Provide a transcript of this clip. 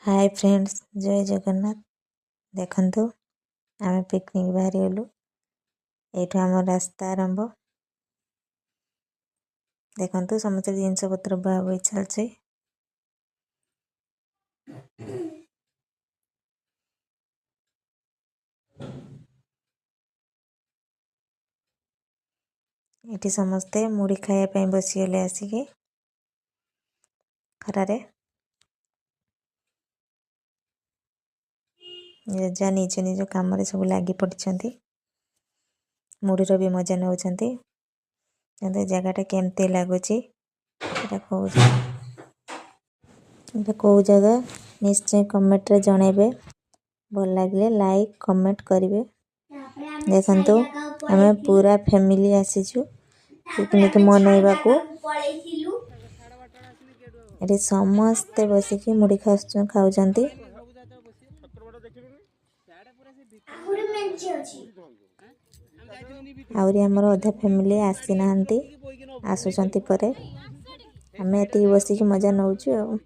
ହାଏ friends, ଜୟ ଜଗନ୍ନାଥ। ଦେଖନ୍ତୁ, ଆମେ picnic ବାହାରିଗଲୁ। ଏଇଠୁ ଆମ ରାସ୍ତା ଆରମ୍ଭ। ଦେଖନ୍ତୁ, ସମସ୍ତେ ଜିନିଷପତ୍ର ବୁହା ବୋହି ଚାଲିଛି। ଏଠି ସମସ୍ତେ ମୁଢ଼ି ଖାଇବା ପାଇଁ ବସିଗଲେ ଆସିକି ଖରାରେ। ଯାହା ନିଜ ନିଜ କାମରେ ସବୁ ଲାଗି ପଡ଼ିଛନ୍ତି, ମୁଢ଼ିର ବି ମଜା ନେଉଛନ୍ତି। କିନ୍ତୁ ଜାଗାଟା କେମିତି ଲାଗୁଛି, ଏଇଟା କେଉଁ ଏଇଟା କେଉଁ ଜାଗା, ନିଶ୍ଚୟ କମେଣ୍ଟରେ ଜଣାଇବେ। ଭଲ ଲାଗିଲେ ଲାଇକ୍ କମେଣ୍ଟ କରିବେ। ତାପରେ ଆମେ ଦେଖନ୍ତୁ, ଛାଇ ଜାଗାକୁ ଆମେ ପଳେଇଥିଲୁ। ପୁରା ଫ୍ୟାମିଲି ଆସିଛୁ ତାପରେ ପିକନିକ୍ ଆମେ ଛାଇ ମନେଇବାକୁ। ଜାଗାକୁ ପଳେଇଥିଲୁ। ଏଠି ସମସ୍ତେ ବସିକି ମୁଢ଼ି ଖାଉଛନ୍ତି। ଆହୁରି ମେଞ୍ଚେ ଅଛି। ଆହୁରି ଆମର ଅଧା ଫ୍ୟାମିଲି ଆସିନାହାନ୍ତି, ଆସୁଛନ୍ତି ପରେ। ଆମେ ଏତିକି ବସିକି ମଜା ନେଉଛୁ ଆଉ।